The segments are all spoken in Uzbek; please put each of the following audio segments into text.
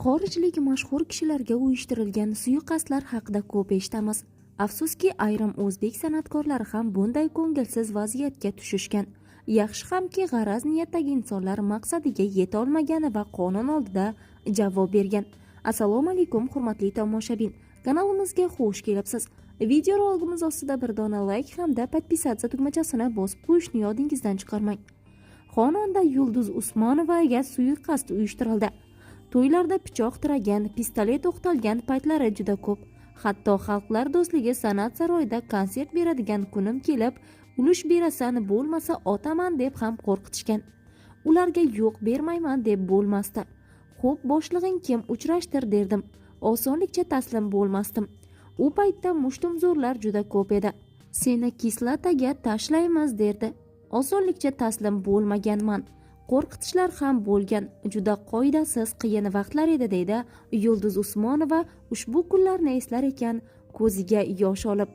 Xorijlik mashhur kishilarga uyushtirilgan suiqasdlar haqida ko'p eshitamiz. Afsuski, ayrim o'zbek san'atkorlari ham bunday ko'ngilsiz vaziyatga tushishgan. Yaxshi hamki, g'araz niyatdagi insonlar maqsadiga yetolmagan va qonun oldida javob bergan. Assalomu alaykum, hurmatli tomoshabin. Kanalimizga xush kelibsiz. Videorolikimiz ostida bir dona like hamda подписаться tugmachasini bosib qo'yishni yodingizdan chiqarmang. Xonanda Yulduz Usmonovaga suiqasd uyushtirildi. To'ylarda pichoq tiragan, pistolet o'qtalgan paytlari juda ko'p. Hatto Xalqlar do'stligi san'at saroyida konsert beradigan kunim kelib, ulush berasan, bo'lmasa otaman deb ham qo'rqitishgan. Ularga yo'q, bermayman deb bo'lmasdi. Xo'p, boshlig'ing kim, uchrashtir derdim. Osonlikcha taslim bo'lmasdim. U paytda mushtumzo'rlar juda ko'p edi. Seni kislotaga tashlaymiz derdi. Osonlikcha taslim bo'lmaganman. Qo'rqitishlar ham bo'lgan, juda qoidasiz qiyin vaqtlar edi, deydi Yulduz Usmonova ushbu kunlarni eslar ekan ko'ziga yosh olib.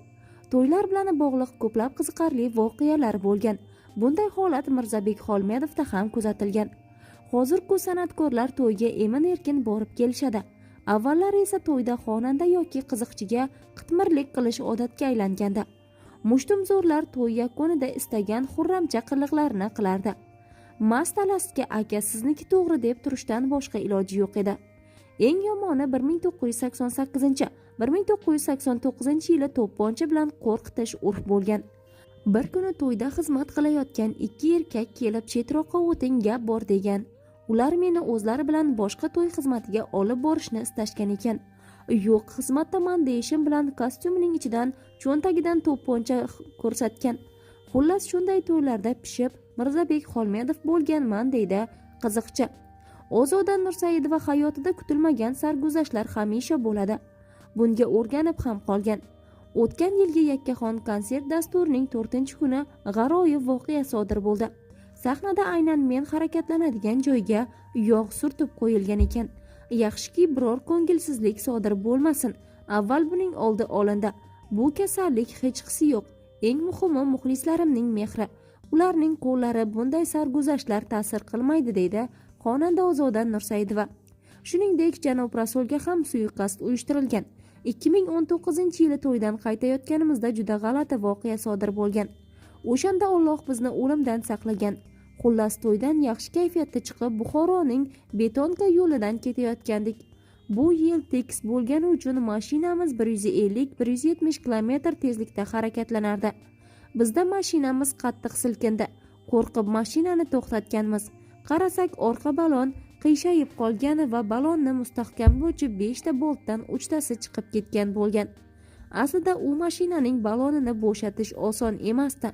To'ylar bilan bog'liq ko'plab qiziqarli voqealar bo'lgan. Bunday holat Mirzabek Xolmedovda ham kuzatilgan. Hozir-ku san'atkorlar to'yga emin-erkin borib kelishadi. Avvallari esa to'yda xonanda yoki qiziqchiga qitmirlik qilish odatga aylangandi. Mushtumzo'rlar to'y yakunida istagan xurramcha qiliqlarini qilardi. Mast alastga aka sizniki to'g'ri deb turishdan boshqa iloji yo'q edi. Eng yomoni 1988, 1989 yili to'pponcha bilan qo'rqitish urf bo'lgan. Bir kuni to'yda xizmat qilayotgan ikki erkak kelib, chetroqqa o'ting, gap bor degan. Ular meni o'zlari bilan boshqa to'y xizmatiga olib borishni istashgan ekan. Yo'q, xizmatdaman deyishim bilan kostyumining ichidan, cho'ntagidan to'pponcha ko'rsatgan. Xullas, shunday to'ylarda pishib Mirzabek Xolmedov bo'lganman, deydi qiziqchi. Ozoda Nursaidova hayotida kutilmagan sarguzashtlar hamisha bo'ladi. Bunga o'rganib ham qolgan. O'tgan yilgi yakkaxon konsert dasturining 4-kuni g'aroyib voqea sodir bo'ldi. Sahnada aynan men harakatlanadigan joyga yog' surtib qo'yilgan ekan. Yaxshiki, biror ko'ngilsizlik sodir bo'lmasin. Avval buning oldi olindi. Bu kasallik, hechqisi yo'q. Eng muhimi muxlislarimning mehri. Ularning qo'llari bunday sarguzashtlar ta'sir qilmaydi, deydi xonanda Ozoda Nursaidova. Shuningdek, Janob Rasulga ham suiqasd uyushtirilgan. 2019-yili to'ydan qaytayotganimizda juda g'alati voqea sodir bo'lgan. O'shanda Alloh bizni o'limdan saqlagan. Xullas, to'ydan yaxshi kayfiyatda chiqib, Buxoroning Betonka yo'lidan ketayotgandik. Bu yo'l tekis bo'lgani uchun mashinamiz 150-170 kilometr tezlikda harakatlanardi. Bizda mashinamiz qattiq silkindi. Qo'rqib mashinani to'xtatganmiz. Qarasak, orqa balon qiyshayib qolgan va balonni mustahkamlovchi 5 ta boltdan 3 tasi chiqib ketgan bo'lgan. Aslida u mashinaning balonini bo'shatish oson emasdi.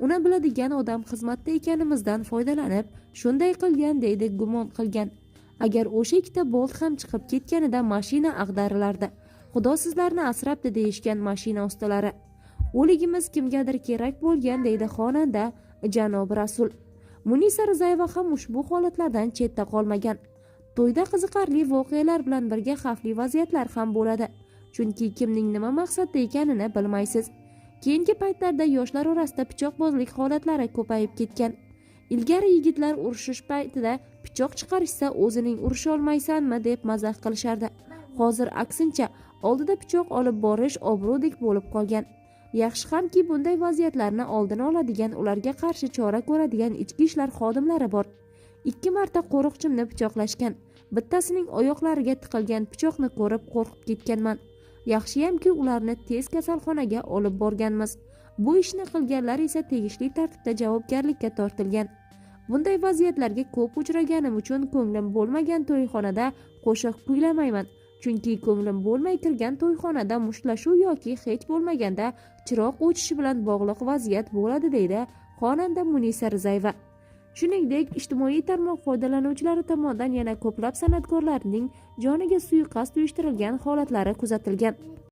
Uni biladigan odam xizmatda ekanimizdan foydalanib shunday qilgan deydi gumon qilgan. Agar o'sha ikkita bolt ham chiqib ketganida mashina ag'darilardi. Xudo sizlarni asrabdi, deyishgan mashina ustalari. O'ligimiz kimgadir kerak bo'lgan, deydi xonanda Janob Rasul. Munisa Rizayeva ham ushbu holatlardan chetda qolmagan. To'yda qiziqarli voqealar bilan birga xavfli vaziyatlar ham bo'ladi. Chunki kimning nima maqsadda ekanini bilmaysiz. Keyingi paytlarda yoshlar orasida pichoqbozlik holatlari ko'payib ketgan. Ilgari yigitlar urushish paytida pichoq chiqarishsa, o'zining urusholmaysanmi deb mazax qilishardi. Hozir aksincha, oldida pichoq olib borish obro'dek bo'lib qolgan. Yaxshi hamki, bunday vaziyatlarni oldini oladigan, ularga qarshi chora ko'radigan ichki ishlar xodimlari bor. 2 marta qo'riqchimni pichoqlashgan. Bittasining oyoqlariga tiqilgan pichoqni ko'rib qo'rqib ketganman. Yaxshiyamki, ularni tez kasalxonaga olib borganmiz. Bu ishni qilganlar esa tegishli tartibda javobgarlikka tortilgan. Bunday vaziyatlarga ko'p uchraganim uchun ko'nglim bo'lmagan to'yxonada qo'shiq kuylamayman. Chunki ko'nglim bo'lmay kirgan to'yxonada mushtlashuv yoki hech bo'lmaganda chiroq o'chishi bilan bog'liq vaziyat bo'ladi, deydi xonanda Munisa Rizayeva. Shuningdek, ijtimoiy tarmoq foydalanuvchilari tomonidan yana ko'plab san'atkorlarning joniga suiqasd uyushtirilgan holatlari kuzatilgan.